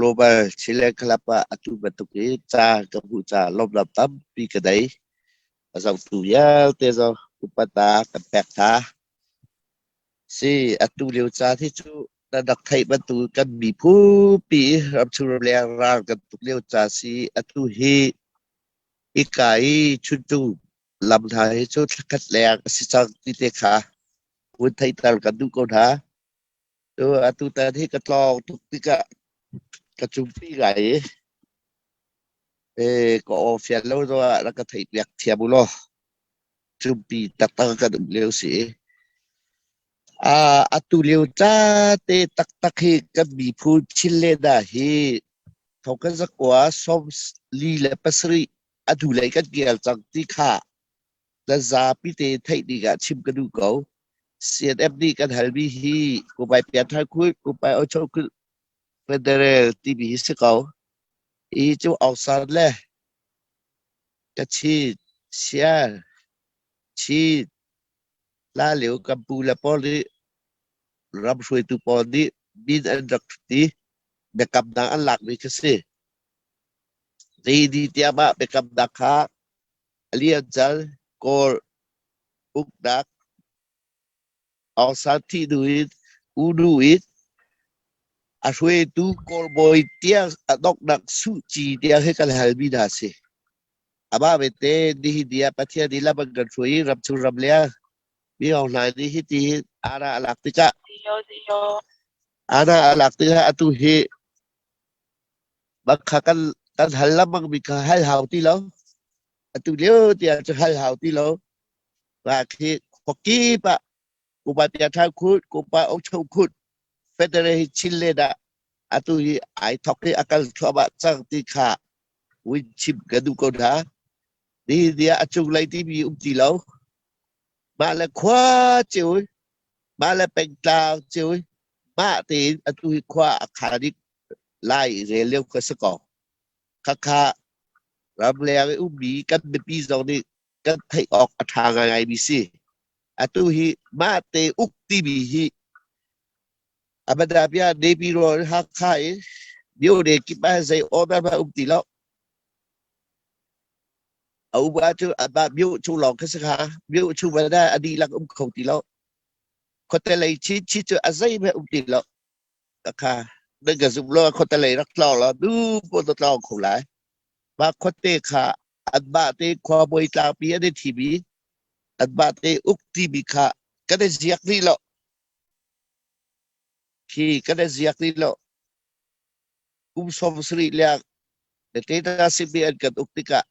Global Chinland Club ah atu bantuk i ca ka hmuh caah lawmhnak tampi ka nei. A zohtu vialte zong upat kan pek hna. Si, atu lio caan hi cu na rak theih bantuk kan miphunpi ramchung ramleng ral kan tuk lio caan si. Atu hi hika i Chuncung lam hna hi cu thlakhat leng a si cang ti te kha hun theihter kan duh ko hna. Cu atu tan hi ka tlawng tuk tikah ka cumpi ngai i ka aw fian lo zongah rak ka theih piak thiam u law cumpi taktak kan um lio si. Atu lio ca te taktak hi kan miphun Chinland ah hi thong kan zakua 47 a hnulei kan kir cang ti kha na zapi te theih ding ah chim ka duh ko. CNF nih kan halmi hi Kupai Pianthar Khut, Kupai Ocho Khut Federal timi hi si ko. Hi cu Aung San le Kachin, Sial, Chin, Lalio kan pu le pawl nih ram hruaitu pawl nih min an rak thut i biakamnak an lakmi khi si. Ni tiang ah biakamnak kha a liancal Kawl uknak Aung San thih hnu in U Nu in a hruaitu Kawl bawi tiang a donghnak Suh Ci tiang hi kan halmi hna si. Amah bete nihin ni ah Pathian nih lam an kan hruai i ramchung ramleng mi Aung Hlaing nih hiti hin ana a lak tikah ana a lak tikah atu hi bak kha kan hal lengmang mi kha hal hau ti lo. Atu lio tiang cu hal hau ti lo. Mah khi khuakip ah Kupa Tia Khut, Kupa Okcho Khut, Federal hi Chinland ah atu hi ai thok i a kal thluahmah cang ti kha win chim ka duh ko hna. Nihin ni ah a cunglei timi um ti lo. Mah le khua cio in, mah le pengtlang cio in, mah tein atu hi khua a khaan i lai i rel lio kha si ko. Khakha ramleng i ummi kan mipi zong nih kan theih awk a ṭha ngaingaimi si. Atu hi mah te uk timi hi Amadabia Naypyidaw Hakha i myo kip ah zei order hmanh um ti lo. A um ahcun amah myo chung lawng kha si hnga. Myo chung hmanh ah a dihlak um kho ti lo. Khuate lei chinchin cu a zeihmanh um ti lo. Kha nan ka zum lo khuate lei rak tlawng law nu pawl na tlawng kho lai. Mah khuate kha anmah te khuabawi tlangpi an i thim i anmah te uk timi kha kan i ziak rih lo. Khi kan i ziak rih lo. Kum 70 leng Teta simi an kan uk tikah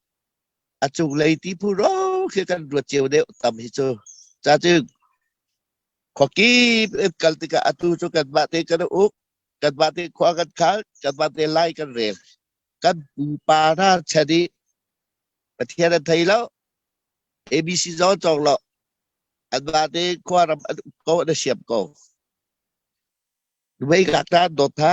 a cunglei ti phu ro khi kan ruat cio deuh tam hi cu. Ca cu khuakip in kal tikah atu cu kanmah te kan uk, kanmah te khua kan khal, kanmah te lai kan rel. Kan pupa hna chan i Pathian an thei lo, ABC zong cawng lo, anmah te khua ram an uk ko, an siam ko. Numei ngakṭah an dawt hna,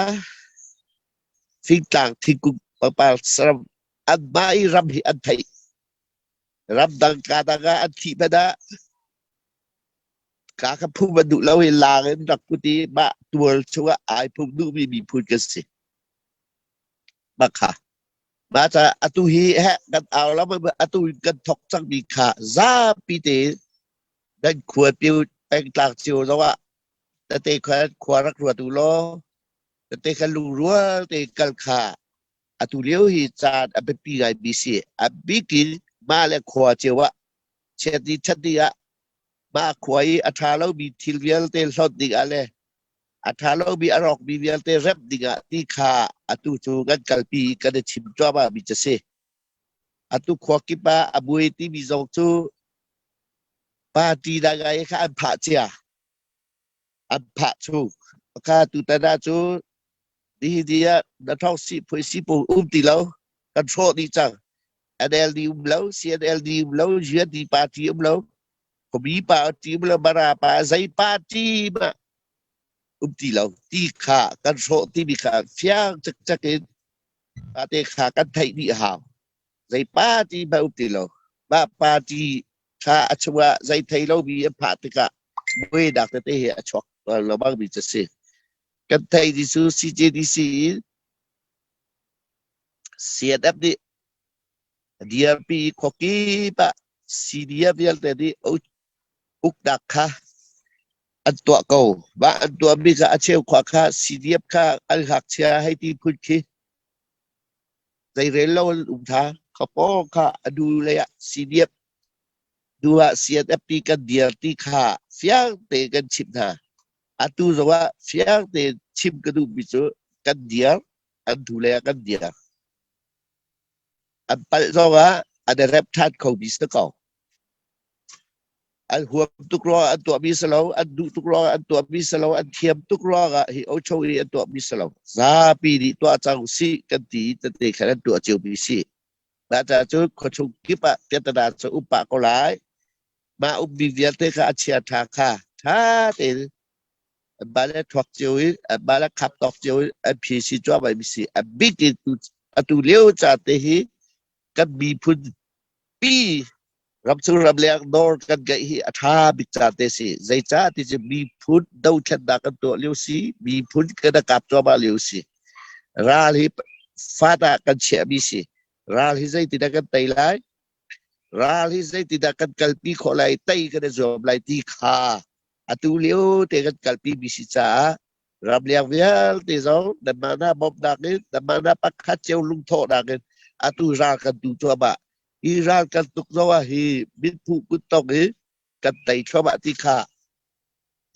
fingtlang thingkung pangpar saram anmah i ram hi an theih. Ramdang kaa dang ah an thih hmanh ah kaa kha phum an duh lo i laang in rak put i mah tual chungah ai phum duhmi miphun kan si. Mah kha. Mah caah atu hi heh kan au lam atu kan thok cangmi kha zapi tein nan khua piu pengtlang cio zongah tete kha khua rak ruat u law tete kha lungrual te kal kha atu lio hi caan a biapi ngai mi si. A bikin mah le khua cio ah chiat ni that ni ah mah khua i a ṭha lomi thil vialte hlawt ding ah le a ṭha lomi a rawkmi vialte remh ding ah ti kha atu cu kan kalpi i kan i chim cuahmah mi cu si. Atu khua kip ah a buai timi zong cu party dang ai kha an phah cia. An phah chung. Kha tutan ah cu nihin ni ah na thawng si phui si pu um ti lo. Kan hrawh dih cang. NLD um lo, CNLD um lo, UND party um lo, Khuami party um lo, Mara pa zei party ma um ti lo. Ti kha kan hrawh timi kha fiang cikcek in te kha kan theih dih hau. Zei party ma um ti lo. Mah party kha a chungah zei thei lomi an phah tikah buainak tete hi a chuak lengmang mi cu si. Kan theih ni cu CJDC in CNF nih DRP khuakip ah CDF vialte nih uknak kha an tuah ko. Mah an tuahmi kha a cheu khua kha CDF kha an ngakchia hei ti phun khi zeirel lo an um tha. Khapaw kha a nu lei ah CDF hnu ah CNF ti kan dir ti kha fiang tein kan chimh hna. Atu zong ah fiang tein chim ka duhmi cu kan dir, an hnu lei ah kan dir. An palh zong ah an i rep ṭhan khomi si ko. An huam tuk ruangah an tuahmi si lo, an duh tuk ruangah an tuahmi si lo, an thiam tuk ruangah hi ocho i an tuahmi si lo. Zapi nih tuah cang usih kan ti i tete khan an tuah ciomi si. Mah caah cun khuachung kip ah piahtana cu um pah ko lai. Mah ummi vialte kha a chia ṭha kha ṭha tein anmah le thuak cio in anmah le khap tawk cio in an phi cuahmah mi si. A bik in atu lio ca te hi kan miphun pi ramchung ramleng dawr kan ngeih hi a ṭha bik ca te si. Zeicah ti cu miphun dothlennak kan tuah lio si, miphun kan i kap cuahmah lio si. Ral hi fat ah kan chiahmi si. Ral hi zeitindah kan tei lai? Ral hi zeitindah kan kalpi khawh lai? Tei kan i zuam lai ti kha atu lio te kan kalpi mi si caah ramleng vialte zong nanmah na bawmhnak in nanmah na pakhat cio lungthawhnak in atu ral kan tu cuahmah. Hi ral kan tuk zong ah hi mitphu kuttong hi kan tei thluahmah ti kha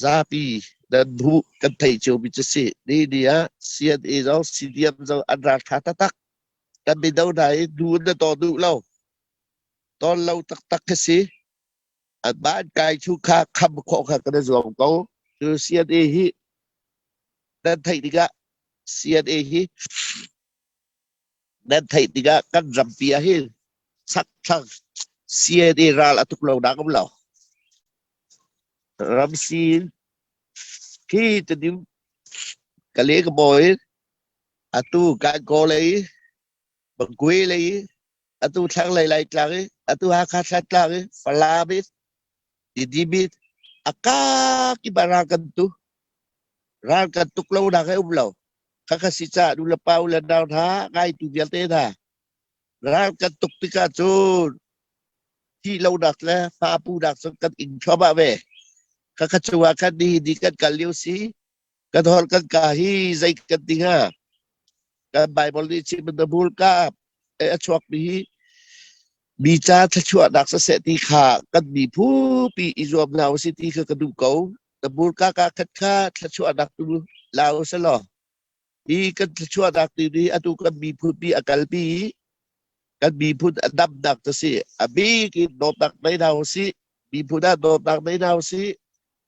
zapi nan hmuh kan theih ciomi cu si. Ni ni ah CNA zong CDM zong an ralṭha taktak. Kan mino hna hi nu na daw duh lo. Tawn lo taktak khi si. Anmah an kai chu kha kham khawh kha kan i zuam ko. Cu CNA hi nan theih tikah CNA hi nan theih tikah kan rampi ah hin chakthlang CNA ral a tuk lo nak um lo. Ramsi khi tedim kale ka bawi atu Gangaw lei Magwe lei atu thlanglei Laitlang i atu Hakha Thantlang i Falam i Tidim i a kakip ah ral kan tu. Ral kan tuk lo nak he um lo. Khakha si caah nu le pa u le nau hna ngaitu vialte hna ral kan tuk tikah cun thih lonak le fa punak cu kan ing thluahmah ve. Khakha cungah khan nihin ni kan kal lio si kan holh kan ka hi zei kan ti hnga? Kan Bible nih chim in na ka a chuakmi hi mi ca thluachuahnak siseh ti kha kan mi phupi i zuam hna usih ti kha ka duh ko. Na hmurka ka khat kha thluachuahnak tu la usih law hi kan thluachuahnak ti nih atu kan miphun pi a kalpi i kan miphun a damnak cu si. A bik in dawtnak nei hna usih, miphun ah dawtnak nei hna usih,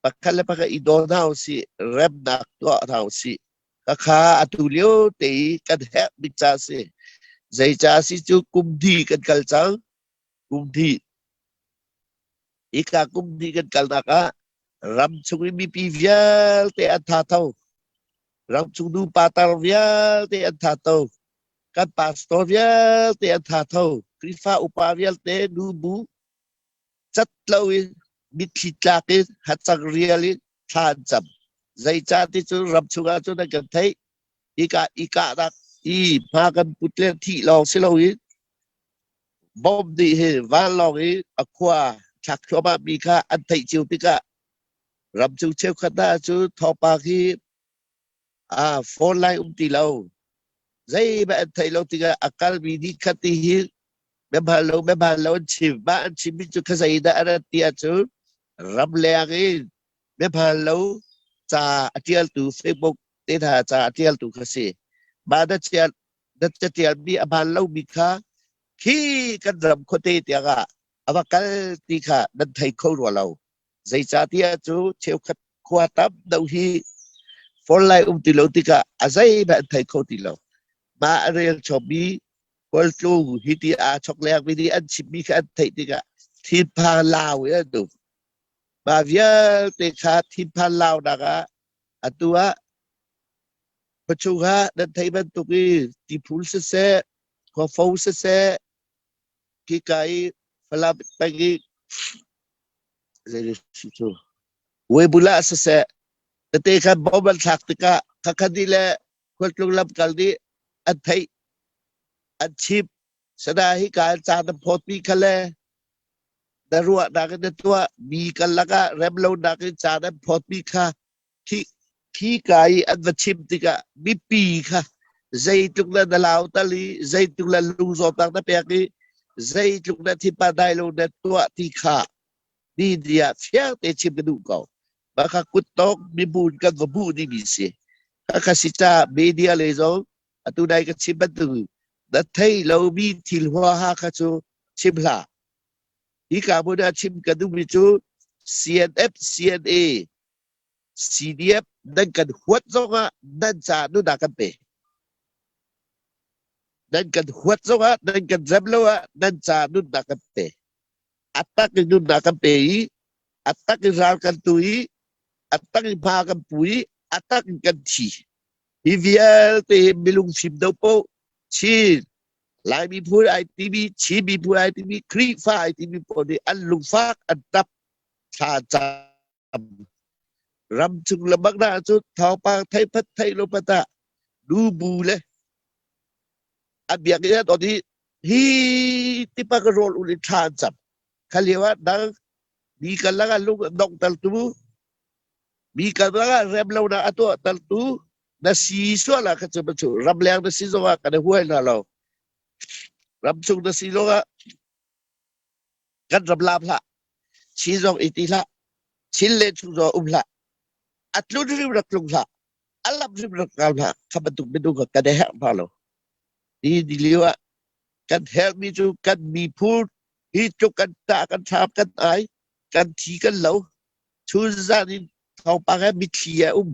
pakhat le pakhat i daw hna usih, remnak tuah hna usih. Khakha atu lio te i kan herh bik ca a si. Zeicah si cu kum hnih kan kal cang. Kum hnih. Hika kum hnih kan kalnak ah ramchung i mipi vialte an tha tho. Ramchung nu pa tar vialte an tha tho. Kan pastor vialte an tha tho. Khrihfa upa vialte nu bu cat lo in mitthli tlak in hacang rial in thla an cam. Zeicah ti cu ram chungah cun an kan theih. Hika i kahnak i hma kan put le thih lawng si loin bomb nih hi vanlawng i a khua thlak thluahmah mi kha an theih cio tikah ramchung cheukhat hna cu thawngpang hi a phone line um ti lo zeihmanh an theih lo tikah a kalmi nih khat ti hi biahmaan lo biahmaan lo an chim mah an chimmi cu kha zeidah an rat ti ahcun ramleng in biahmaan lo ca a ṭialtu Facebook te hna ca a ṭialtu kha si mah na ṭial na catialmi a hmaan lomi kha khi kan ram khuate tiang ah a va kal ti kha nan thei kho rua lo. Zeicahtiah cu cheukhat khua tam deuh hi phone lai um ti lo tikah a zeihmanh an thei kho ti lo. Mah a rel chawmmi khualtlung hi ti aa chok lengmi nih an chimmi kha an theih tikah thinphang lau in an um. Mah vialte kha thinphan launak ah atu ah khuachung ah nan theih bantuk i tiphul siseh, khuafo siseh, khika i Falam peng i cu Weibula siseh, tete kha bom an thlak tikah khakhat nih le khualtlung lamkal nih an theih. An chimh. Sada hi ka ca na phawtmi kha le na ruahnak in na tuah mi karlak ah remlonak in ca nan phawtmi kha khi khi ka i an va chim tikah mipi kha zeitluk na na lau tal i zeitluk na lungzawtnak na pek i zeitluk na thipa dai lo na tuah ti kha ni dia fiang te chim ka duh ko. Mah kha kuttok mibu kan va bu dimi si. Kha si ca media le zong atu dai ka chim bantuk na thei lomi thil huaha kha cu chim hlah. Hi ka hmun ah chim ka duhmi cu CNF, CNA, CDF nan kan huat zongah nan ca nunak kan pe. Nan kan huat zongah nan kan zem lo ah nan ca nunnak kan pe. A tak in nunnak kan pe i a tak in ral kan tu i a tak in hma kan pu i a tak in kan thi. Hi vialte hi milung fim do po Chin Lai miphun ai timi Chin miphun ai timi Khrihfa ai timi pawl nih an lungfak an tap thla cam ram chung lambak na cu thawngpang thei phat thei lo pat ah nu bu le an biak i an on i hi tipa ka rawl ul in thla an cam kha lio ah dang mi kan lakah lung dong tal tu mi kan lakah rem lo na a tuah tal tu na si sual ah kha cu cu ramleng na si zongah kan i huai hna lo ramchung na si zongah kan ram lam hlah chi zong i ti hlah chin le chung zong um hlah a tlun rim rak tlung hlah a lam rim rak kal hlah kha bantuk minung kha kan i herh hna lo ni ni lio ah kan herhmi cu kan miphun hi tluk kan tah kan thap kan ai kan thi kan lo chun zan in thawngpang he mitthli a um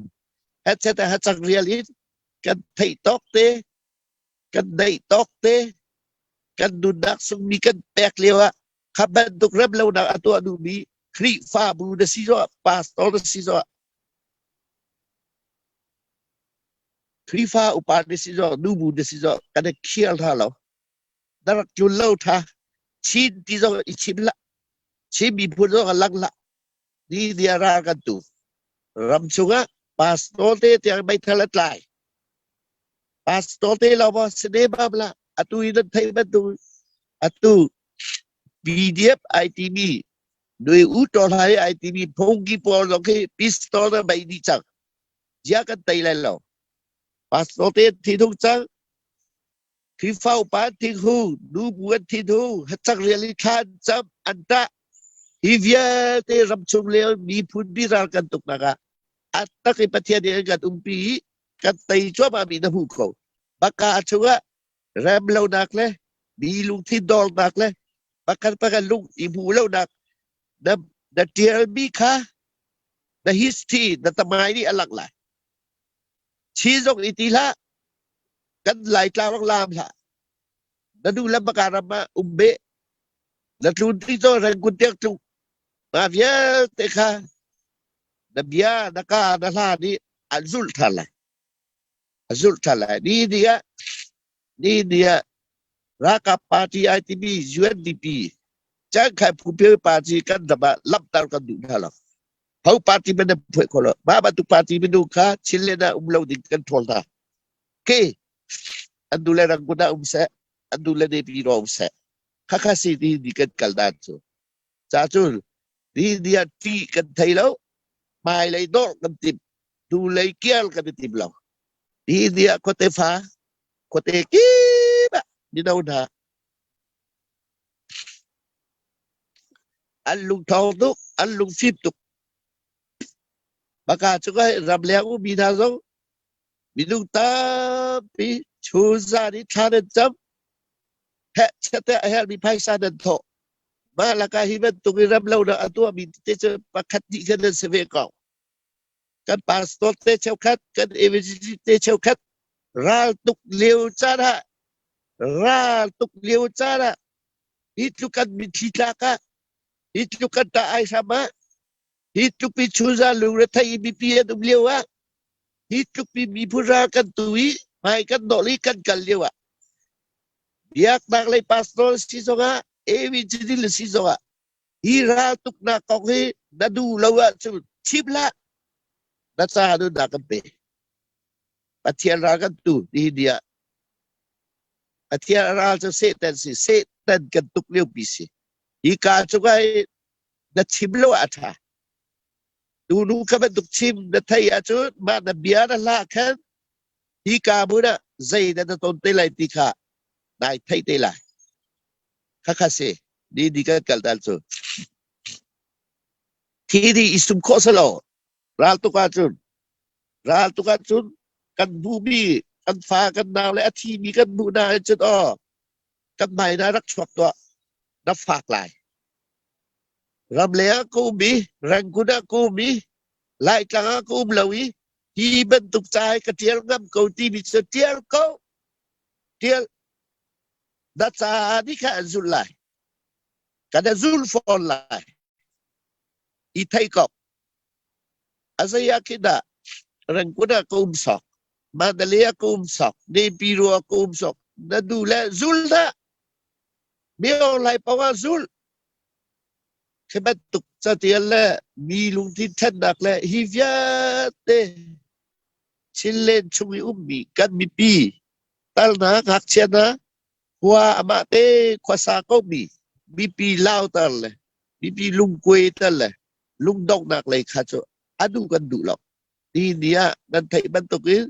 headset ha cang rial in kan theih tawk te kan neih tawk te kan nunnak sungmi kan pek lio ah kha bantuk rem lonak a tuah duhmi Khrihfabu na si zongah pastor na si zongah Khrihfa upa na si zongah nubu na si zongah kan i khial hna lo na rak tlun lo tha Chin ti zong i chim hlah Chin miphun zong a lang hlah ni dia ral kan tu ram chungah pastor te tiang meithal a tlai pastor te lo maw sine bam la atu in nan theih bantuk atu PDF ai timi nui u to hlai ai timi phungki pawl zong khi pistol na bei dih cang zia kan tei lai lo pastor te thi thung cang Khrihfa upa an thing hu, nubu an thin hu, hacang rial i thla an cam, an tah. Hi vialte ramchung le miphun bi ral kan tuknak ah a tak i Pathian nih an kan umpi i kan tei cuahmah mi na hmu ko. Baka chungah rem lonak le mi lungthin dawrnak le pakhat pakhat lung i hmuh lonak na na tialmi kha na history na tamai nih a lang lai. Chi zong i ti hlah. Kan Laitlang rak laam hlah. Na nu le baka ram ah um beh. Na tlun ti cu rengkun tiang tluk. Mah vialte kha na bia, na ka, na hla nih an zulh ṭhan lai. A zulh ṭhan lai. Ni ni ah ni ni ah ralkap party ai timi UNDP Cangkhai Phuphe party kan ram ah lamter kan duh hna lo. Ho party man na phuai kho lo. Mah bantuk party minung kha Chinland ah um lo ding kan ṭhawl hna. Ke an du le Rangoon ah um seh, an du le Naypyidaw um seh. Khakha si ni ni kan kal dan cu. Ca cu ni ni ah ṭih kan thei lo, hmailei dawr kan tim, hnulei kial kan i tim lo. Ni ni ah khuate fa, khuate kip ah mino hna an lungṭhawng tuk, an lungfim tuk. Baka cu ka ramleng ummi hna zong minung tampi chun zan i thla nan cam heh chiat a herhmi phaisa nan thawh. Mah lakah hi bantuk i ram lonak a tuahmi te cu pakhat hnih khan nan si ve ko. Kan pastor te cheukhat, kan evangelist te cheukhat ral tuk lio caan ah ral tuk lio caan ah hi tluk kan mitthli tlak ah hi tluk kan ṭah ai hram ah hi tluk pi chunza lungrethei i mipi an um lio ah hi tluk pi miphun ral kan tu i hmai kan nawh i kan kal lio ah biaknak lei pastor si zongah evangelist si zongah hi ral tuknak kong hi na duh lo ahcun chim hlah na ca nu na kan pe Pathian ral kan tu ti hi ah. Pathian a ral cu Satan si. Satan kan tuk lio pi si. Hi ka cu kai na chim lo a ṭha. Tunu kha bantuk chim na thei ahcun mah na bia na hlah khan hi ka hmun ah zei dah na ton te lai ti kha nai theih te lai. Khakha si. Ni ni kan kal dal cu. Thi di i sum khawh selo. Ral tuk ahcun ral tuk ahcun kan hmuhmi kan fa kan nau le a thimi kan hmuh hna ahcun aw kan hmai na rak chuak tuah na fak lai. Ramleng ah ka um i Rangoon ah ka um i Laitlang ah ka um lo i hi bantuk ca hi ka ṭial ngam ko timi cu ṭial ko. Ṭial na ca nih kha an zulh lai. Kan zul fawn lai. I thei ko. A zei ah khin dah Rangoon ah ka um sawk, Mandalay ah ka um sawk, Naypyidaw ah ka um sawk. Na duh le zul dah. Mi lai paoh ah zul. Khi bantuk catial le mi lungthin ṭhennak le hi vialte Chinland chung i ummi kan mipi talna ngakchia hna khua amah te khuasa komi mipi lauter le mipi lungkuai ter le lungdonghnak lei kha cu a duh kan duh lo. Ni ni ah nan theih bantukin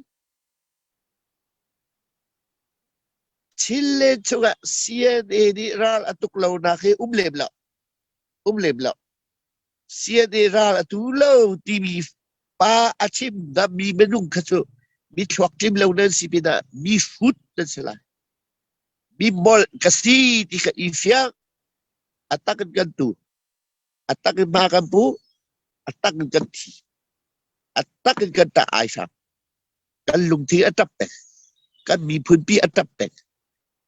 Chinland chungah CNA nih ral a tuk lonak hi um lem lo. Um lem lo. CNA ral a tu lo timi pa a chim mi minung kha cu mi thluak tlim lo nan si pinah mi hrut nan si lai. Mi molh ka si ti kha i fiang. A tak in kan tu. A tak in hma kan pu. A tak in kan thi. A tak in kan tah ai hram. Kan lungthin a ṭap peng. Kan miphunpi a ṭap peng.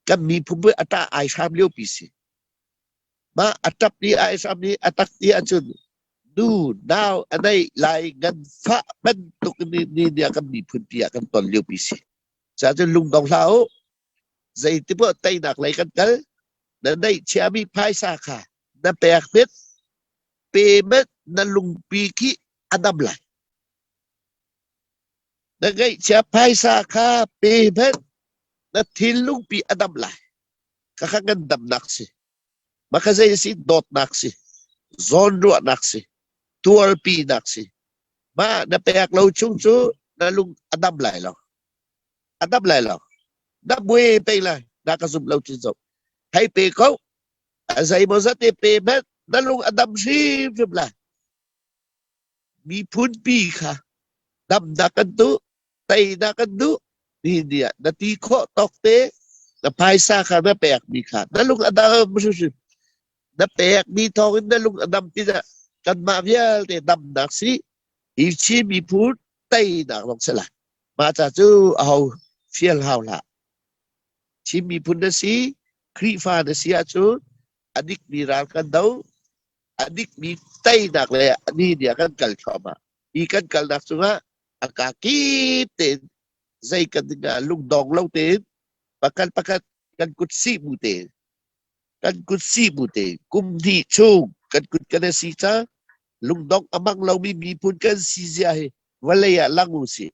Kan miphunpi a ṭah ai hram liopi si. Mah a ṭap ni ai hram ni a tak ti ahcun nu nau a neih lai nganfah bantuk ni ni ni ah kan miphunpi ah kan ton liopi si. Cacun lungdong hlah u. Zeitipoh teinak lei kan kal. Na neih chiami phaisa kha na pek hmet. Payment na lungpi khi a dam lai. Na ngeihchia phaisa kha pe hmanh na thinlungpi a dam lai. Khakha ngandamnak si. Mah zei si dawtnak si. Zawnruahnak si. Tuarpinak si. Mah na pek lo chung cu na lung a dam lai lo. A dam lai lo. Na buai pei lai. Na ka zum lo chin zong. Hei pe ko. A zeimaw zat te pe hmanh na lung a dam hrimhrim lai. Miphunpi kha damnak kan duh, teinak kan duh nihin ni ah na ti khawh tawk te na phaisa kha na pekmi kha na lung a dam hrimhrim. Na pekmi thawngin na lung a dam pinah kanmah vialte damnak si hi Chin miphun teinak zong si lai. Mah ca cu aho fial hau hlah. Chin miphun na si, Khrihfa na si ahcun a dikmi ral kan do, a dikmi teinak le ni ni ah kan kal thluahmah. Hi kan kalnak cungah a ka kip tein zei kan ding ah lungdong lo tein pakhat pakhat kan kut sih bu tein kan kut sih bu tein kum hnih chung kan kut kan si cang lungdong a mang lomi miphun kan si zia hi vawlei ah lang u sih.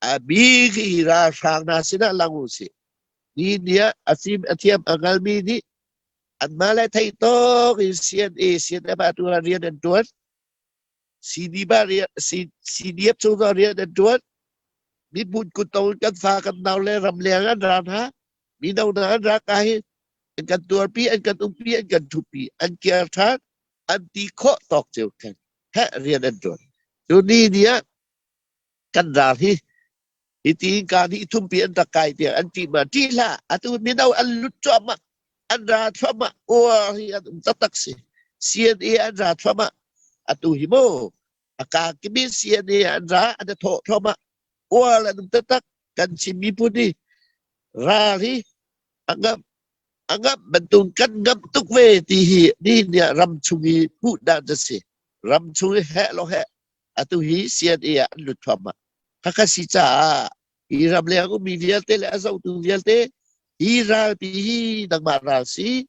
A bik hi ralhrang hna sinah lang u sih. Ni ni ah a fim a thiam a hngalmi nih anmah le theih tawk in CNA CNF ah tu rian an ṭuan. CDF rian CDF chung zong rian an ṭuan. Miphun kutto kan fa kan nau le ramleng an ra hna. Mino hna an ra ka hi an kan tuarpi, an kan umpi, an kan ṭhupi, an kiar ṭhan, an ti khawh tawk cio khan heh rian an ṭuan. Cu ni ni ah kan ral hi hiti ka nih thumpi an rak kai tiah an ṭih ma ṭih hlah atu mino an lut cuahmah an ra thluahmah uar hi an um taktak si CNA an ra thluahmah atu hi mu a ka kimi CNA an ra an i thawh thluahmah uar an um taktak kan Chin miphun hi ral hi a ngam a ngam bantuk kan ngam tuk ve ti hi nihin ni ah ram chung i hmuh dan a si ram chung i heh lo heh atu hi CNA ah an lut thluahmah. Khakha si caah hi ramleng ummi vialte le a zohtu vialte hi ralpi hi nangmah ral si,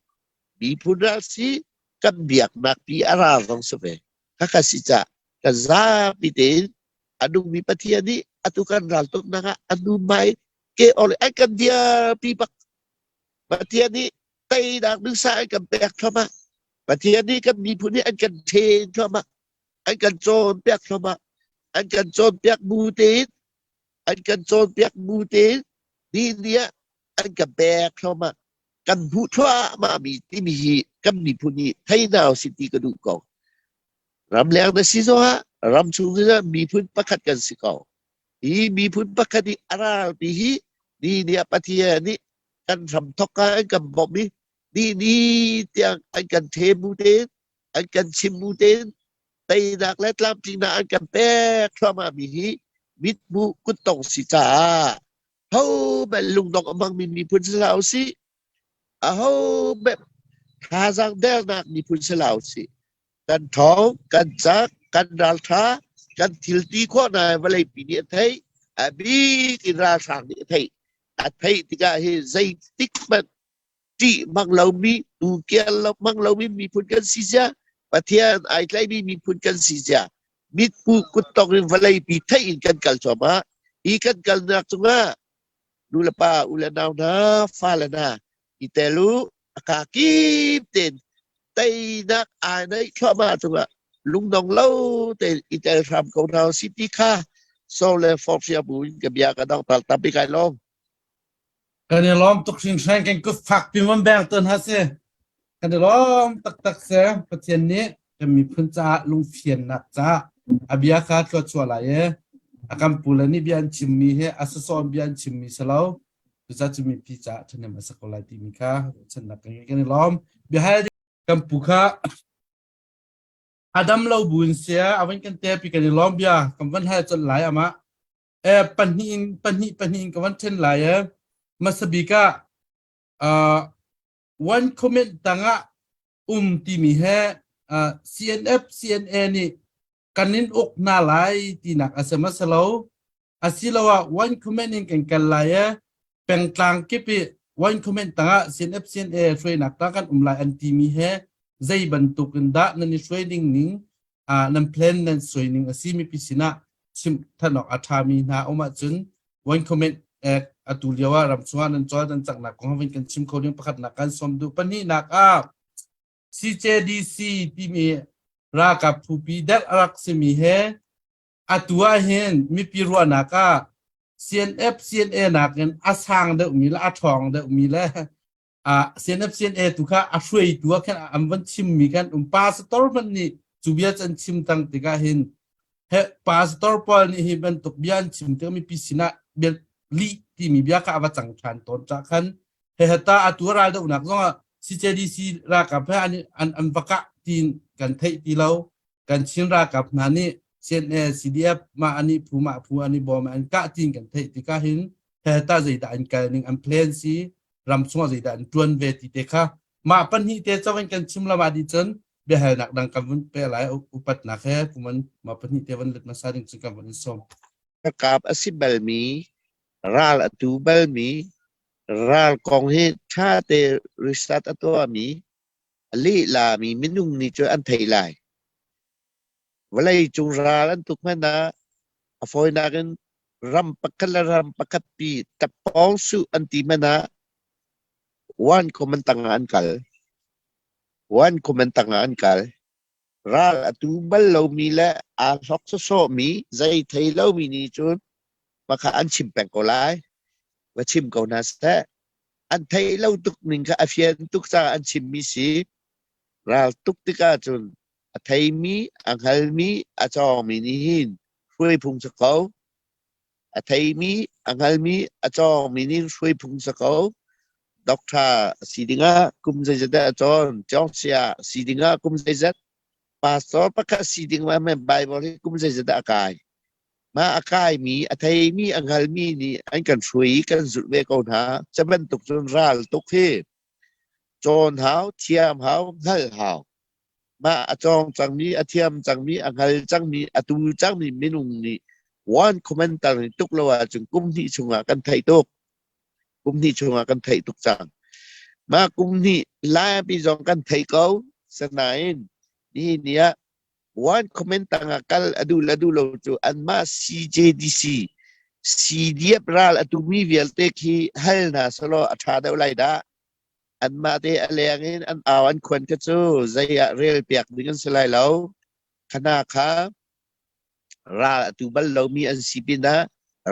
miphun ral si, kan biaknak pi a ral zong si ve. Khakha si caah kan zapi tein a nungmi Pathian nih atu kan ral tuknak ah a nu mai ke ol an kan diarpi bak. Pathian nih teinak duhsah an kan pek thluahmah. Pathian nih kan miphun nih an kan ṭhen thluahmah. An kan cawnpiak thluahmah. An kan cawnpiak bu tein an kan cawnpiak bu tein ni ni ah an kan pek thluahmah. Kan hmuh thluahmah mi timi hi kan miphun nih thei hna usih ti ka duh ko. Ramleng na si zongah ramchung zongah miphun pakhat kan si ko. Hi miphun pakhat i a ralpi hi ni ni ah Pathian nih kan hramthok ah an kan bawmh i ni ni tiang an kan ṭhe bu tein an kan chim bu tein teinak le tlamtlingnak an kan pek thluahmah mi hi mithmuh kuttong si caah ho bel lungdong a hmangmi miphun si hlah usih aho bel thazaang dernak miphun si hlah usih kan ṭhawng kan cak kan ralṭha kan thilti khawh na vawleipi nih a theih a bik in ralhrang nih a theih a theih tikah hi zeitik hmanh ṭih mang lomi tukial mang lomi miphun kan si sia Pathian ai tlaimi miphun kan si sia mitpu kuttong in vawleipi theih in kan kal cuahmah hi kan kalnak cungah nu le pa u le nau hna fale hna i tel u a ka kip tein teinak aa neih thluahmah cungah lungdong lo tein i tel hram ko hna si ti kha so le forhfial bu in ka bia ka dong tal tampi kai lawm. Kan i lawm tuk hringhran kan kut fak pi mon beng ton ha si. Kan i lawm taktak se Pathian nih kan miphun caah lungfiannak caah a bia kha thluachuah lai e. A kan pu le nih bia an chimmi hi a sasawn bia an chimmi si lo. Cucaah cu mipi caah ṭhahnem a si ko lai timi kha ruahchannak kan ngei. Kan i lawm. Biahal kan pu kha a dam lo buin sia a van kan te pi kan i lawm bia kan van hal colh lai amah. E pahnih in pahnih pahnih in ka van ṭhen lai e. Hmasa bik ah uh, one comment tangah um timi he uh, CNF CNA nih kan in uk hna lai tinak a si hmasa lo. Asiloah one comment in kan kal lai e pengtlang kip i one comment tangah CNF CNA hruainak tang kan um lai an timi he zei bantuk in dah nan i hruai ding ning uh, nan plan nan suai ning a si mipi sinah chimh than awk a ṭhami hna um ahcun one comment ek atu lio ah ram chungah nan cawl nan caknak kong havin kan chim kho ding pakhatnak kan sawm duh pahnihnak ah CJDC timi ralkap phupi derh a rak simi he atu ah hin mipi ruahnak ah CNF CNA nakin a sang deuhmi le a ṭhawng deuhmi le ah CNF CNA tu kha a hruaitu ah khan an van chimmi khan um pastor hmanh nih cu bia cu an chim tang tikah hin he pastor pawl nih hi bantuk bia an chim tik mipi sinah bia lih timi bia kha a va cang ṭhan tawn cah khan he hata atu ral dohnak zongah CJDC ralkap he an an an va kah tiin kan theih ti lo kan Chin ralkap hna nih CNA CDF mah ani phu mah phu ani bawm an kah tiin kan theih tikah hin he ta zeidah an kal ning an plan si ram chungah zeidah an tuan ve ti te kha mah pahnih te cawin kan chim lama di cun biahalnak dang kan vun pe lai upatnak he puman mah pahnih te van let hmasa ding cun kan vun in sawm. Ralkap a si balmi, ral a tu balmi, ral kong hi ṭha te research a tuahmi, a lehlami minung nih cun an theih lai. Vawleicung ral an tuk hmanh ah a fawinak in ram pakhat le ram pakhat pi tappawng suh an ti hmanh ah one common tangah an kal. One common tangah an kal. Ral a tu bal lomi le aa hlok sawsawhmi zei thei lomi nih cun makha an chim peng ko lai. Va chim ko hna seh. An theih lo tuk ning kha a fian tuk caah an chimmi si. Ral tuk tikah cun a theimi, a hngalmi, a cawngmi nih hin hruai phung si ko. A theimi, a hngalmi, a cawngmi nih hruai phung si ko. Doctor si dingah kum zeizat dah a cawn, cawngsia si dingah kum zeizat, pastor pakhat si ding ah Bible hi kum zeizat dah a kai. Mah a kaimi, a theimi, a hngalmi nih an kan hruai i kan zulh ve ko hna. Cu bantuk cun ral tuk hi cawn hau, thiam hau, hngalh hau. Mah a cawng cangmi, a thiam cangmi, a hngal cangmi, a tu cangmi minung nih one commenter nih tuk lo ahcun kum hnih chungah kan theih tuk. Kum hnih chungah kan theih tuk cang. Mah kum hnih laipi zong kan thei ko. Sanain nihin ni ah one comment tangah kal a duh le duh lo cu anmah CJDC CDF ral a tumi vialte khi hal hna selaw a ṭha deuh lai dah. Anmah te a leng in an au an khuan kha cu zei ah rel piak ding an si lai lo. Khana kha ral a tu bal lomi an si pinah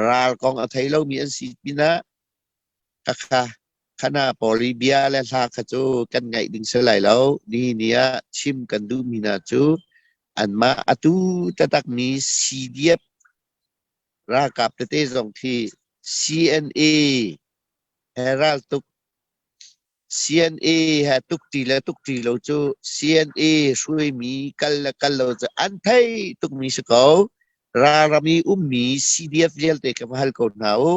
ral kong a thei lomi an si pinah khakha khana pawl i bia le hla kha cu kan ngaih ding si lai lo. Ni ni ah chim kan duhmi hna cu anmah atu taktakmi CDF ralkap tete zong khi CNA he raltuk CNA he tukṭi le tukṭi lo cu CNA hruaimi kal le kal lo cu an thei tukmi si ko. Ralram i ummi CDF vialte ka va hal ko hna u.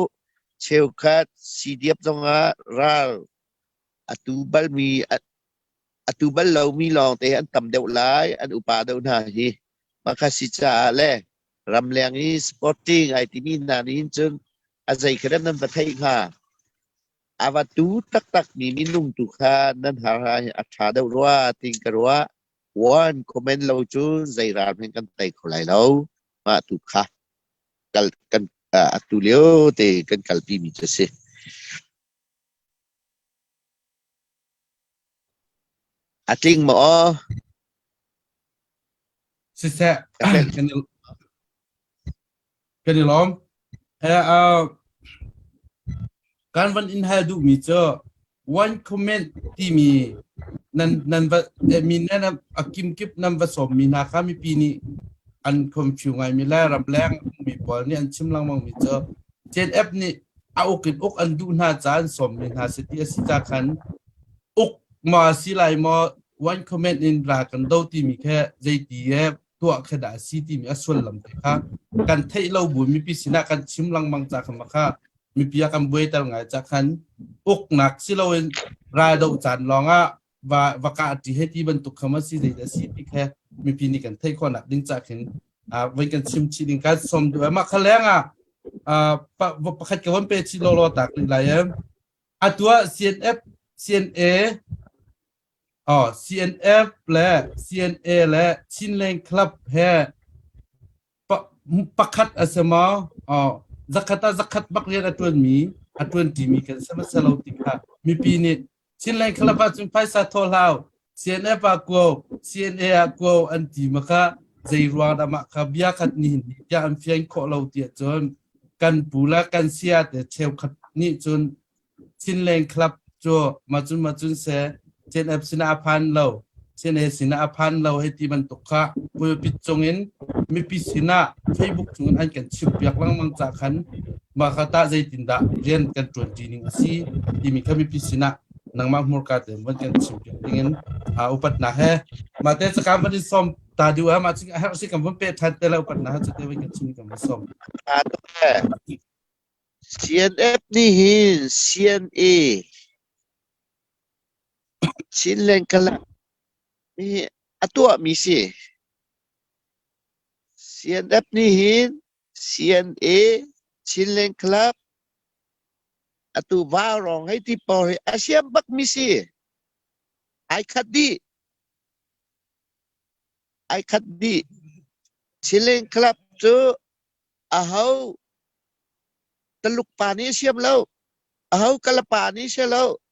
Cheukhat CDF zongah ral atu balmi atu bal lomi lawngte an tam deuh lai, an upa deuh hna hi. Mah si caah le ramleng i sporting ai timi hna nih hin cun a zei kha dah nan va theih hnga? A va tu taktakmi minung tu kha nan har ah a ṭha deuh rua tiin ka ruah. One comment lo cu zei ral hmanh kan tei kho lai lo. Mah tu kha kal kan atu lio te kan kalpi mi cu si. A tling maw aw? Siseh kan i lawm. Kan van in hal duhmi cu one comment timi nan nan va mi nan a kimkip nan va sawmmi hna kha mipi nih an confuse ngaimi le ramleng mi pawl nih an chim lengmang mi cu CNF nih a uk in uk an duh hna ca an sawmmi hna si ti a si ca khan uk ma si lai maw one comment in ra kan do timi khe zeiti he tuah khe dah a si timi a sullam te kha kan theih lo bu mipi sinah kan chim lengmang ca kha kha mipi a kan buaiter ngai ca khan uknak si loin raldoh caan lawngah va va kah ṭi he ti bantuk kha ma si zei dah si ti khe mipi nih kan theih khawhnak ding ca khin voi kan chim chih ding kan som duh mah kha leng ah pakhat ka von pe chih law law tak rih lai em atu ah CNF CNA Oh, CNF le CNA le Chinland Club he pa, pakhat a si maw? Oh, zakhat ah zakhat bak rian a ṭuanmi, a ṭuanṭimi kan si hmasa lo ti kha mipi nih Chinland Club ah cun phaisa thawh hlau, CNF ah kuo, CNA ah kuo an ti ma kha zei ruang dah mah kha bia khat nihin ni tiah an fian khawh lo ti ahcun kan pu le kan sia te cheukhat nih cun Chinland Club cu macun macun se CNF sinah a phan lo CNA sinah a phan lo hei ti bantuk kha pulpit cungin mipi sinah Facebook cungin an kan chimpiak lengmang ca khan mah kha tah zeitindah rian kan ṭuanṭi ning a si timi kha mipi sinah nangmah hmurka te van kan chimpiak dingin upatnak he mah te cakam van in som ta duh ah mah cu a herh si kan vun pe ṭhan te la upatnak he cu te van kan chim kan van som. CNF nih hin CNA Chinland Club hi a tuahmi si. CNF nih hin CNA Chinland Club atu Vaurawng hei ti pawl hi a siam bakmi si. Ai khat dih. Ai khat dih. Chinland Club cu aho Taluk pa nih a siam lo. Aho Kalapa nih si lo.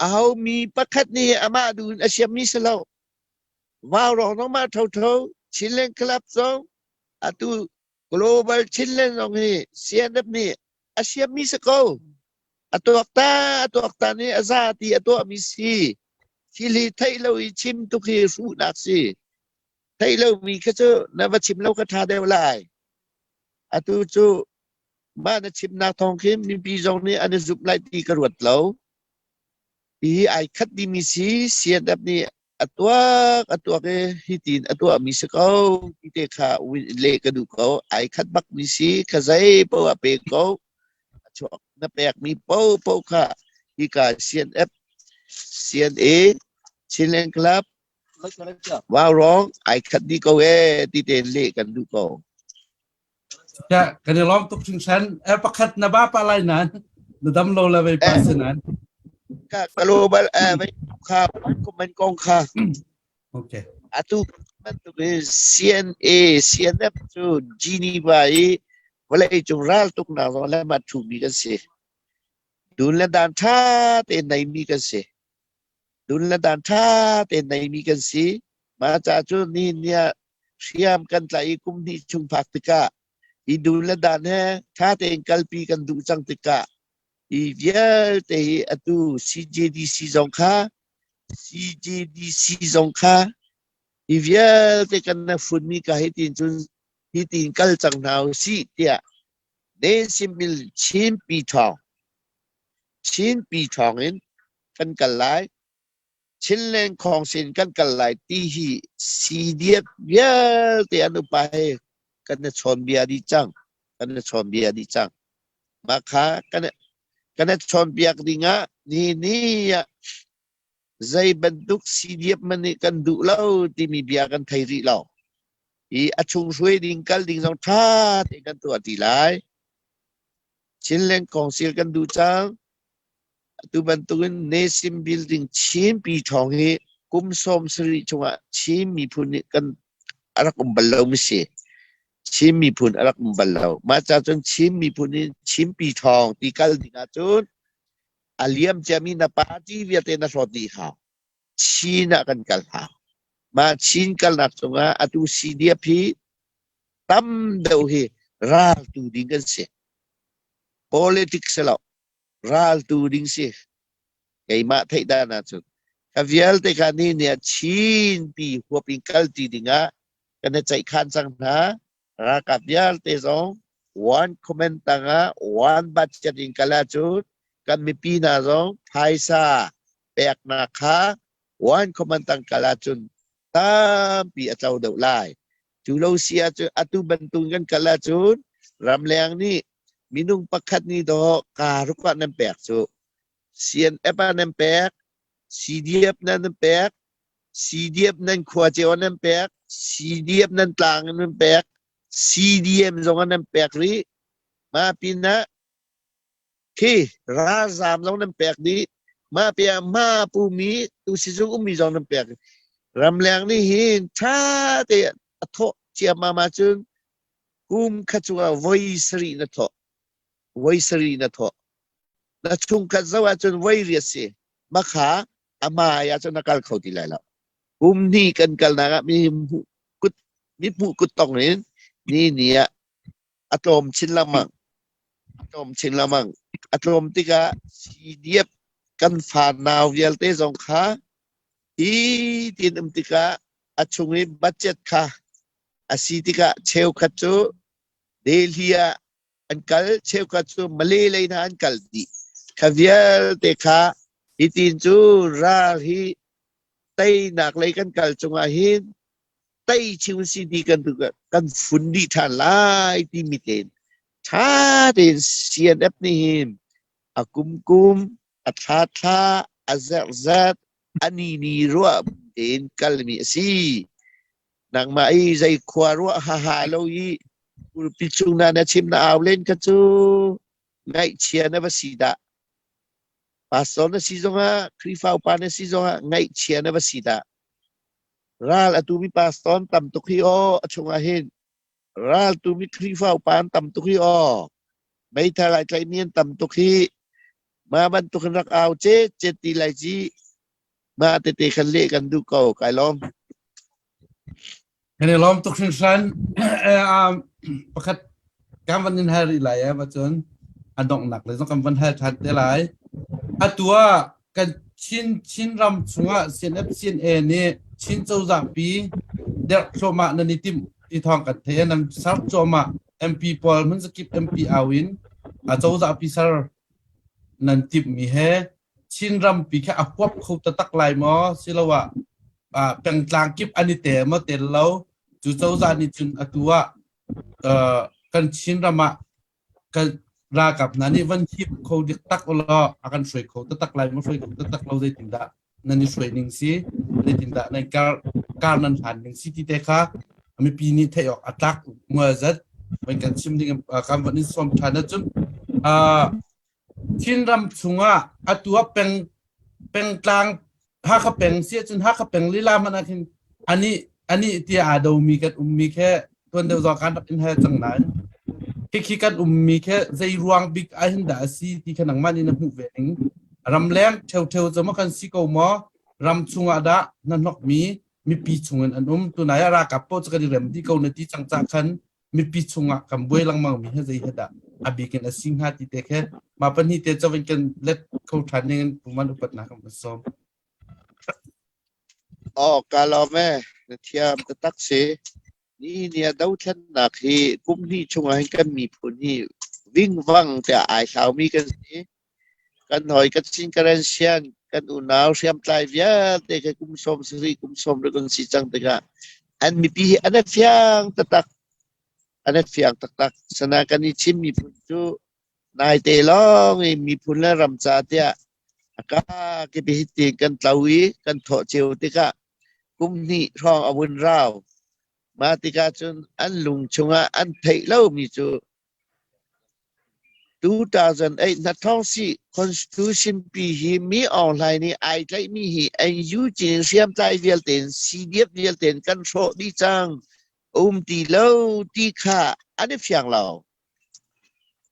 Aho mi pakhat nih amah duh in a siammi si lo. Vaurawng zong mah thotho, Chinland Club zong atu Global Chinland zong hi CNF nih a siammi si ko. A tuakta a tuakta nih a za ti a tuahmi si. Thil hi theih lo i chim tuk hi hruhnak si. Theih lomi kha cu na va chim lo kha ṭha deuh lai. Atu cu mah na chimnak thawng khin mipi zong nih an i zumh lai ti ka ruat lo. Hihi ai khat dimi si CNF nih a tuak a tuak i hitin a tuahmi si ko ti te kha leh ka duh ko. Ai khat bakmi si kha zei paoh a pe ko. A chuak na pekmi paohpaoh kha hika CNF, CNA, Chinland Club, Vaurawng ai khat dih ko ee ti tein leh kan duh ko. Ya, kan i lawm tuk hringhran. Eh, pakhat na ba pa lai nan. Na dam lo la vei pa se nan. Ka global eh vei kha man kong kha. Okay. Atu bantuk in CNA CNF cu Geneva i vawlei cung ral tuknak zong le ma thumi kan si. Dun le dan tha tein nei mi kan si. Dun le dan ṭha tein neimi kan si. Mah ca cu nihin ni ah hriam kan tlaih i kum hnih chung phak tikah hi dun le dan he ṭha tein kalpi kan duh cang tikah hi vialte hi atu CJDC zong kha CJDC zong kha hi vialte kan na funmi ka hi tin cun hi tin kal cang hna u sih tiah Desimil Chinpi ṭhawng Chinpi ṭhawng in kan kal lai. Chinland Khawngsin kan kal lai ti hi CDF vialte an upa he kan i chawnbia dih cang. Kan i chawnbia dih cang. Mah kha kan kan i chawnpiak ding ah ni ni ah zei bantuk CDF man nih kan duh lo timi bia kan thei rih lo. I a chung hruai ding kal ding zong ṭha tein kan tuah ti lai. Chinland Council kan duh cang. Atu bantukin Nation Building Chinpi ṭhawng hi kum 70 chungah Chin miphun nih kan a rak um bal lomi si. Chin miphun a rak um bal lo. Mah ca cun Chin miphun in Chinpi ṭhawng ti kal ding ahcun a liam ciami na party vialte na hlawt dih hau. Chin ah kan kal hau. Mah Chin kalnak cungah atu CDF hi tam deuh hi raltu ding kan si. Politics si lo. Raltu ding si. Keimah theih dan ahcun ka vialte kha ni ni ah Chinpi huap in kalti dingah kan i ceihkhan cang hna. Ralkap vialte zong one comment tangah one budget in kal ahcun kan mipi hna zong phaisa peknak kha one comment tang kal ahcun tampi a tlo deuh lai. Cu lo si ahcun atu bantuk kan kal ahcun ramleng nih minung pakhat nih dawh kaa ruk ah nan pek cu. CNF ah nan pek, CDF nan pek, CDF nan khua cio ah nan pek, CDF nan tlang in nan pek, CDM zong ah nan pek rih. Mah pinah khi ralzaam zong nan pek dih. Mah piah ma pumi tu sizung ummi zong nan pek. Ramleng nih hin ṭha te a thawh ciammam ahcun kum khat chungah voi sarih na thawh. Voi sarih na thawh. Na chungkhat zoh ahcun voi riat si. Makha a hmai ahcun na kal kho ti lai lo. Kum hnih kan kalnak ah mi hmuh kut mi hmuh kut tong in ni ni ah a tlawm chin lengmang. A tlawm chin lengmang. A tlawm tikah CDF kan fa nau vialte zong kha hi tin um tikah a chung i budget kha a si tikah cheukhat cu Delhi ah an kal, cheukhat cu Malay lei hna an kal dih. Kha vialte kha hitin cu ral hi teinak lei kan kal cungah hin tei chiu si ti kan kan fun dih ṭhan lai timi tein ṭha tein CNF nih hin a kumkum a thla thla a zerh zerh a ni ni ruah tein kalmi a si. Nangmah i zei khua ruah haha lo i pulpit cung na na chim na au len kha cu ngaihchia na va si dah. Pastor na si zongah Khrihfa upa na si zongah ngaihchia na va si dah. Ral a tumi pastor an tam tuk hi aw a chungah hin ral tumi Khrihfa upa an tam tuk hi aw meithal ai tlaihmi an tam tuk hi mah bantuk in rak au cet cet ti lai ci mah tete khan leh kan duh ko kai lawm. Kan i lawm tuk hringhran. Pakhat kan van in hal rih lai eh cun a donghnak le zong kan van hal ṭhan te lai. Atu ah kan Chin Chinram chungah CNF CNA nih Chin cozah pi derh thluahmah nan i timh ti thawng kan theih nan ser cuahmah MP pawl hmun zakip MP au in a cozah pi ser nan timhmi he Chinram pi kha a huap kho taktak lai maw siloah pengtlang kip an i tel maw tel lo cu cozah nih cun atu ah kan Chinram ah kan ralkap hna nih van hip kho dik tak ulaw a kan hruai kho taktak lai maw hruai kho taktak lo zeitindah nan i hruai ning si zeitindah nan kar kar nan hlan ning si ti te kha mipi nih theih awk a tlak mual zat van kan chim ding kan van in sawm ṭhan ahcun Chinram chungah atu ah peng pengtlang Hakha peng si ahcun Hakha peng lila hmanh ah khin anih anih tiah aa domi kan ummi khe tuan deuh zong kan rak in hal cang nain khikhi kan ummi khe zei ruang bik ah hin dah a si ti kha nangmah nih na hmuh ve ning ramleng ṭheuṭheu cu maw kan si ko maw? Ram chungah dah hnahnokmi mipi chungin an um? Tunai ah ralkap paoh cu kan i rem dih ko na ti cang cah khan mipi chungah kan buai lengmang mi hi zei he dah a bik in a si hnga ti te khe mah pahnih te cawin kan let kho ṭhan ding in puman upatnak kan van sawm. Aw, ka lawm ee. Na thiam taktak si. Ni ni a dothlennak hi kum hnih chungah hin kan miphun hi vingvang tiah ai hlaumi kan si. Kan hawi kan sin Karen sian kan unau hriamtlai vialte khi kum 70 kum 60 kan si cang tikah an mipi hi an i fiang taktak. An i fiang taktak. Sana kan i Chin miphun cu naite lawng i miphun le ram ca tiah a ka kipi hi tiin kan tlo i kan thawh cio tikah kum hnih hrawng a vun rau. Mah tikah cun an lung chungah an theih lomi cu 2008 hnathawngsih Constitution pi hi mi Aung Hlaing nih ai tlaihmi hi NUG hriamtlai vialte in CDF vialte in kan hrawh dih cang. Um ti lo ti kha an i fiang lo.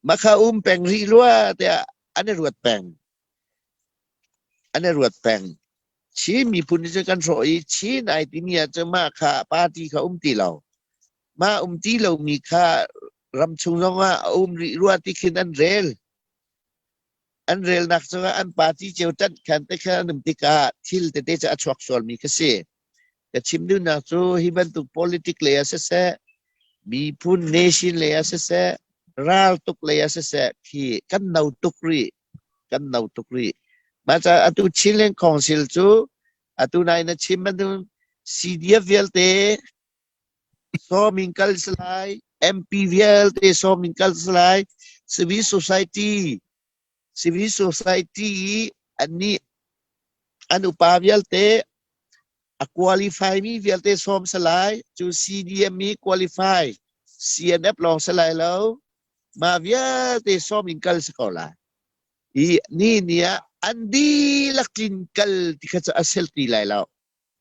Mah kha um peng rih rua tiah an i ruat peng. An i ruat peng. Chin miphun nih cun kan hrawh i Chin ai timi ahcun mah kha party kha um ti lo. Mah um ti lomi kha ramchung zongah a um rih rua ti khin an rel. An relnak cungah an party cio ṭanh khan te khan an um tikah thil tete cu a chuak sualmi kha si. Ka chim duhnak cu hi bantuk politic lei ah siseh, miphun nation lei ah siseh, raltuk lei ah siseh khi kan no tuk rih. Kan no tuk rih. Mah caah atu Chinland Council cu atu nai na chim bantuk CDF vialte sawm in kal si lai, MP vialte sawm in kal si lai, civil society i annih an upa vialte a qualify mi vialte sawm si lai. Cu CDM i qualify CNF lawng si lai lo. Mah vialte sawm in kal si ko lai. I ni ni ah an dihlak tlin kal ti kha cu a sel ti lai lo.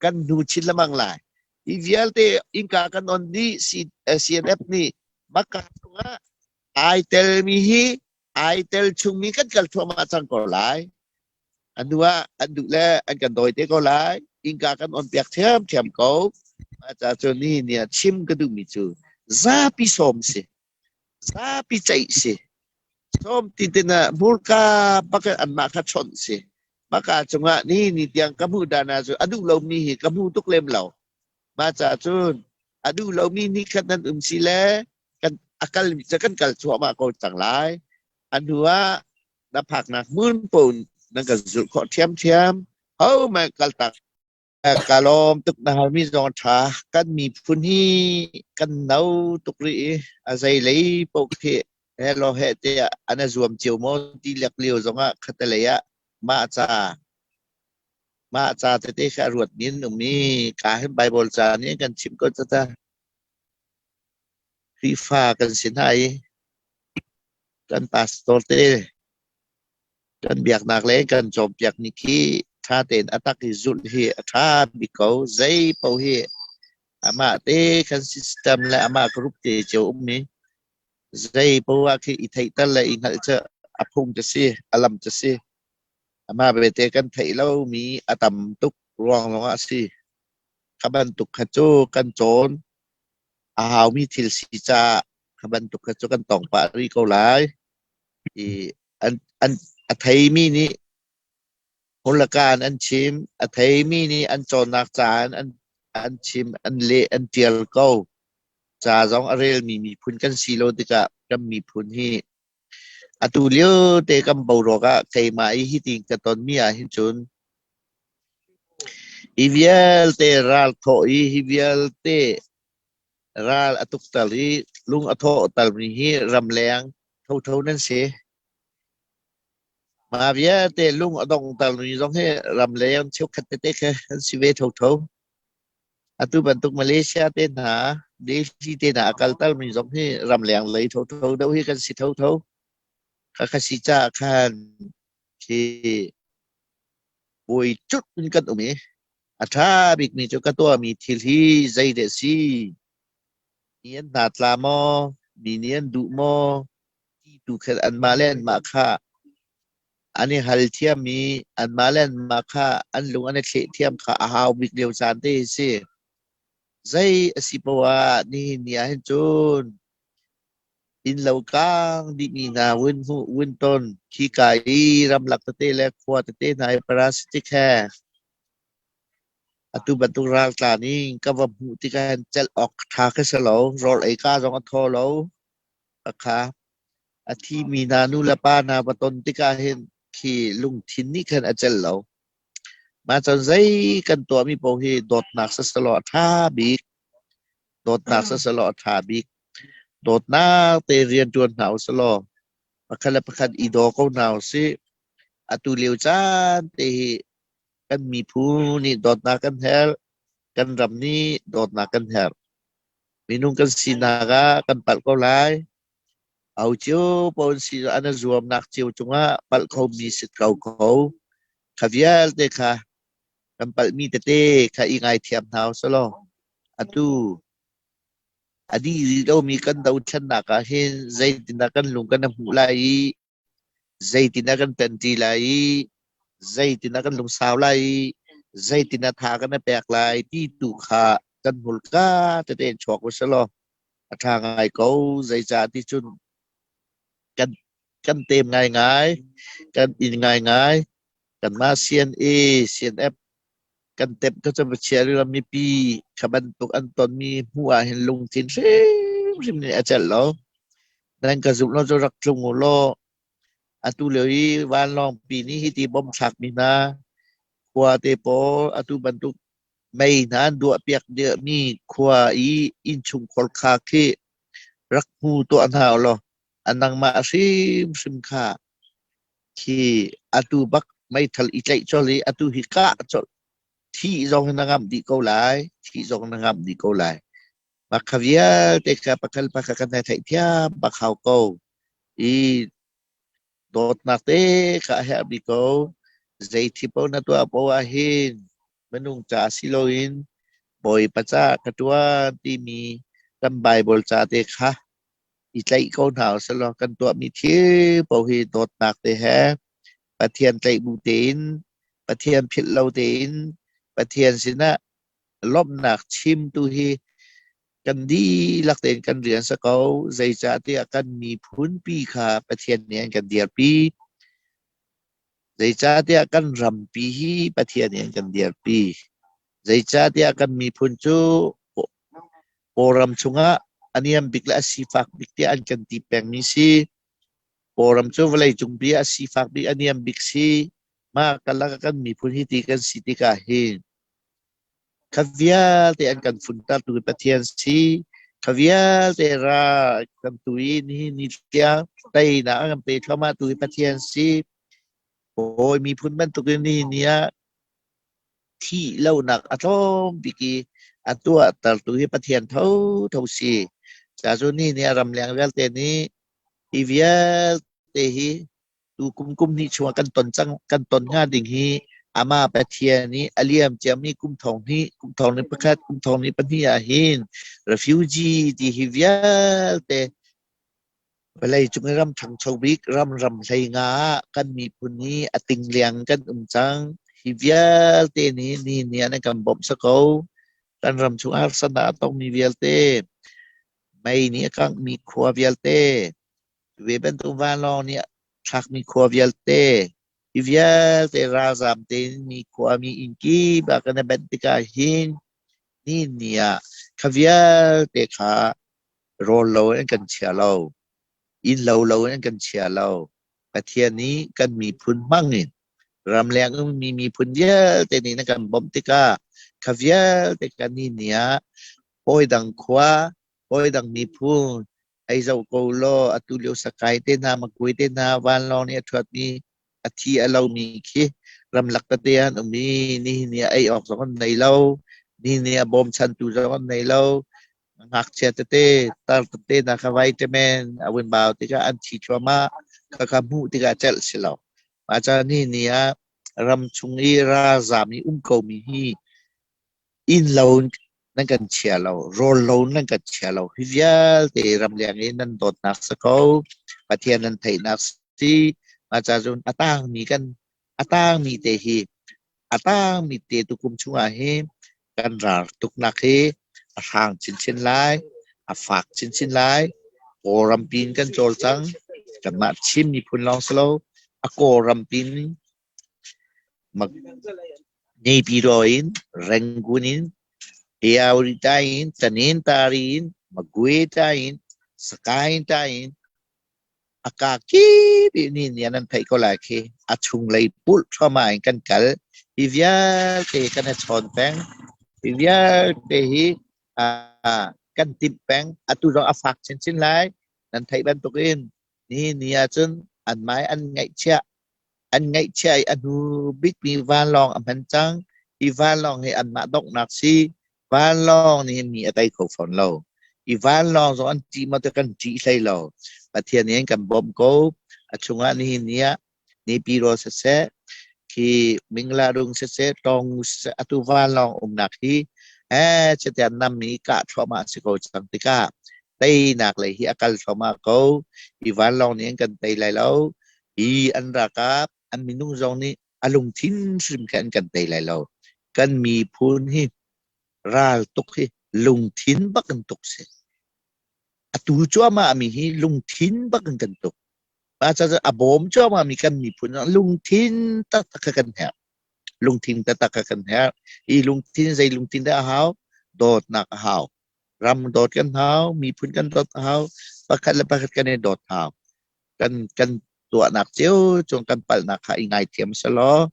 Kan hnu chin lengmang lai. Hi vialte innka kan on dih CNF nih maka chungah ai telmi hi ai tel chungmi kan kal thluahmah cang ko lai. A hnu ah an duh le an kan dawi te ko lai. Innka kan on piak ṭhiamṭhiam ko. Mah ca cu nihin ni ah chim ka duhmi cu zapi sawm si. Zapi ceih si. Sawm ti tin ah hmurka bak in anmah kha chawnh si. Maka cungah ni ni tiang ka hmuh dan ah cu a duh lomi hi ka hmu tuk lem lo. Mah ca cun a duh lomi nih khan nan um si le kan a kal mi cu kan kal cuahmah ko cang lai. A hnu ah na phaknak hmun paoh nan kan zulh khawh ṭhiamṭhiam. Ho mah kal tak. Ka lawm tuk na halmi zong a ṭha. Kan miphun hi kan no tuk rih i a zeilei paoh khi hello heh tiah an i zuam cio maw ti lek lio zongah khatalei ah mah ca tete kha a ruatmi an um i ka hin Baibal ca nih an kan chimh ko tata. Khrihfa kan si hna i kan pastor te kan biaknak le kan cawnpiakmi khi ṭha tein a tak i zulh hi a ṭha bik ko. Zei paoh hi amah te kan system le amah group te cio ummi zei poah khi i theihter le i hngalh cu a phung cu si, a lam cu si. Amah bete kan theih lomi a tam tuk ruang lawngah a si. Kha bantuk kha cu kan cawn a haumi thil si caah kha bantuk kha cu kan tong pah rih ko lai. I an an a theimi nih hulakan an chim, a theimi nih an cawnnak ca in an chim, an leh, an ṭial ko. Ca zong a relmi miphun kan si lo tikah kan miphun hi atu lio te kan boruak ah keimah i hitin ka tonmi ah hin cun hi vialte ral thawh i hi vialte ral a tukter i lung a thawhtermi hi ramleng thotho nan si. Mah vialte lung a donghtermi zong hi ramleng cheukhat tete khi an si ve thotho. Atu bantuk Malaysia te hna, Delhi te hna a kaltermi zong hi ramleng lei thotho deuh hi kan si thotho. Khakha si caah khan khi puai cut in kan um i a ṭha bikmi cu ka tuahmi thil hi zeidah a si? Mi an hna tla maw? Mi nih an duh maw? Ti tu khan anmah le anmah kha An i hal thiam i anmah le anmah kha an lung an i thleh thiam kha a hau bik lio caan te hi si. Zei a si poah ah nihin ni ah hin cun innlo kaang dihmi hna vun hmuh vun ton khika i ramlak tete le khua tete hna i parasitic he atu bantuk raltlan in ka va hmuh tikah hin celh awk ṭha khi si lo. Rawl ei ka zong a thaw lo. Kha a thimi hna nu le pa hna va ton tikah hin khi lungthin nih khan a celh lo. Mah cun zei kan tuahmi paoh hi dawtnak siselaw a ṭha bik. Dawtnak siselaw a ṭha bik. Dawtnak te rian ṭuan hna usih pakhat le pakhat i daw ko hna usih. Atu lio caan te hi kan miphun nih dawtnak kan herh. Kan ram nih dawtnak kan herh. Minung kan sinak ah kan palh ko lai. Au cio paoh an si an i zuamnak cio cungah palh khomi si ko ko. Kha vialte kha kan palhmi tete kha i ngaithiam hna usih law atu a dih rih lomi kan dothlennak ah hin zeitindah kan lung kan i hmuh lai i zeitindah kan ṭanṭi lai i zeitindah kan lungsau lai i zeitindah tha kan i pek lai ti tu kha kan hmurka tete in chuak usih law a ṭha ngai ko. Zeicah ti cun kan kan tem ngaingai, kan in ngaingai. Kanmah CNA, CNF kan temh ka cu chia ram mipi kha bantuk an tonmi hmuh ah hin lungthin hrimhrim nih a celh lo. Nan ka zumh lo cu rak tlung u law atu lio i vanlawngpi nih hiti bom thlakmi hna khua te pawl atu bantuk mei hna an duahpiak mi khua i innchungkhar kha khi rak hmu tuah hna u law a nangmah hrimhrim kha khi atu bak meithal i tlaih colh i atu hi kah colh thih zong na ngamh dih ko lai, thih zong na ngamh dih ko lai. Mah kha vialte kha pakhat pakhat kan hei theihthiam bak hau ko i dawtnak te kha a herh bik ko. Zei thi paoh na tuah paoh ah hin minung ca si loin Bawipa ca ka ṭuan timi kan Baibal ca te kha i tlaih ko hna usih kan tuahmi thil paoh hi dawtnak te he Pathian tlaih bu tein, Pathian philh lo tein, Pathian sinah lawmhnak chim tu hi kan dihlak tein kan rian si ko. Zeicahtiah kan miphunpi kha Pathian nih an kan dirpi. Zeicahtiah kan rampi hi Pathian nih an kan dirpi. Zeicahtiah kan miphun cu Kawlram chungah a niam bik le a sifak bik tiah an kan ti pengmi si. Kawlram cu vawleicung pi a sifak bik, a niam bik si. Mah karlak ah kan miphun hi ti kan si tikah hin kha vialte an kan funtertu hi Pathian si. Kha vialte ra kan tu i nihin ni tiang teinak a kan pe thluahmah tu hi Pathian si. Kawi miphun bantukin nihin ni ah thih lonak a tlawm bik i a tuahtertu hi Pathian thotho si. Ca cu ni nih a ramleng vialte nih hi vialte hi tu kum kum hnih chungah kan ton cang kan ton hnga ding hi amah Pathian nih a liam ciami kum thong hnih kum thong ni pakhat kum thong ni pahnih ah hin refugee ti hi vialte Vawleicung i ram ṭhangcho bik ram ram hleinga ah kan miphun hi a tingliang kan um cang. Hi vialte nih nihin ni ah nan kan bawmh si ko. Kan ram chung harsatnak a tongmi vialte, mei nih a kanghmi khua vialte, ve bantuk vanlawng nih a thlakmi khua vialte, hi vialte ralzaam tein mi khuami inn kip ah kan i benh tikah hin nihin ni ah kha vialte kha rawl lo in kan chia lo, inn lo lo in kan chia lo. Pathian nih kan miphun hmang in ramleng ummi miphun vialte nih na kan bawmh tikah kha vialte kan ni ni ah hawi dang khua, hawi dang miphun ei zoh ko law atu lio sakai te hna, makui te hna, vanlawng nih a ṭhuatmi a thi a lomi khi ramlak tete an um i nihin ni ah ei awk zong an nei lo, nihin ni ah bawmchantu zong an nei lo. Ngakchia tete, tar tete hna kha vitamin a vun bau tikah an thi thluahmah. Khakha hmuh tikah celh si lo. Mah caah nihin ni ah ram chung i ralzaam i um komi hi inn lo nan kan chia lo, rawl lo nan kan chia lo. Hi vialte ramleng i nan dawtnak si ko. Pathian nan theihnak si. Mah ca cun a tangmi kan a tangmi te hi a tangmi te tukum chungah hin kan ral tuknak hi a hrang chinchin lai, a fak chinchin lai. Kawlram pin kan cawlcang. Kanmah Chin miphun lawng si lo, a Kawlram pin Naypyidaw in, Rangoon in, Ayawrita in, Tanintari in, Magweta in, Sakainta in, a ka kip i ni nih nan theih ko lai khi a chunglei pulh thluahmah in kan kal. Hi vialte kan i chawn peng. Hi vialte hi kan timh peng. Atu zong a fak chinchin lai. Nan theih bantukin nihin ni ahcun an mai an ngaihchiah an ngaihchiah i a hnu bikmi vanlawng a hman cang. Hi vanlawng hi anmah donghnak si. Vanlawng nih mi a tei kho fawn lo. I vanlawng zong an ṭih maw ti kan ṭih hlei lo. Pathian nih an kan bawmh ko. A chungah nihin ni ah Nipiraw siseh, khi Minglarung siseh, Tawngu siseh, atu vanlawng umnak hi eh chitian nam i kah thluahmah si ko cang tikah teinak lei hi a kal thluahmah ko. Hi vanlawng nih an kan tei lai lo. Hi an ralkap, an minung zong nih a lungthin hrim khe an kan tei lai lo. Kan miphun hi ral tuk hi lungthin bak in tuk si. Atu cuahmah mi hi lungthin bak in kan tuk. Mah caah a bawm cuahmah mi kan miphun lungthin taktak kha kan herh. Lungthin taktak kha kan herh. Hi lungthin zei lungthin dah a hau? Dawtnak a hau. Ram dawt kan hau, miphun kan dawt a hau, pakhat le pakhat kan i dawt hau. Kan kan tuahnak cio cung kan palhnak kha i ngaithiam selaw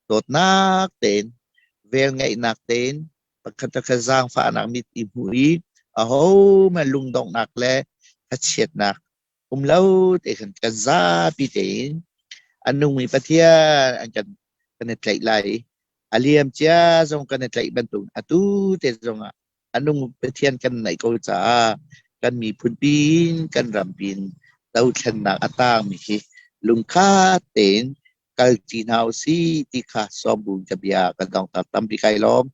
dawtnak tein velngeihnak tein pakhat le khat zaangfahnak mit i hmuh i ahohmanh lungdonghnak le thlachiatnak um lo te khan kan zapi tein a nungmi Pathian an kan kan i tlaih lai i a liam cia zong kan i tlaih bantuk atu te zongah a nung Pathian kan naih ko caah kan miphun pin kan ram pin dothlennak a tangmi hi lungkhat tein kalṭi hna usih ti kha sawm bu in ka bia ka dongter tampi kai lawm.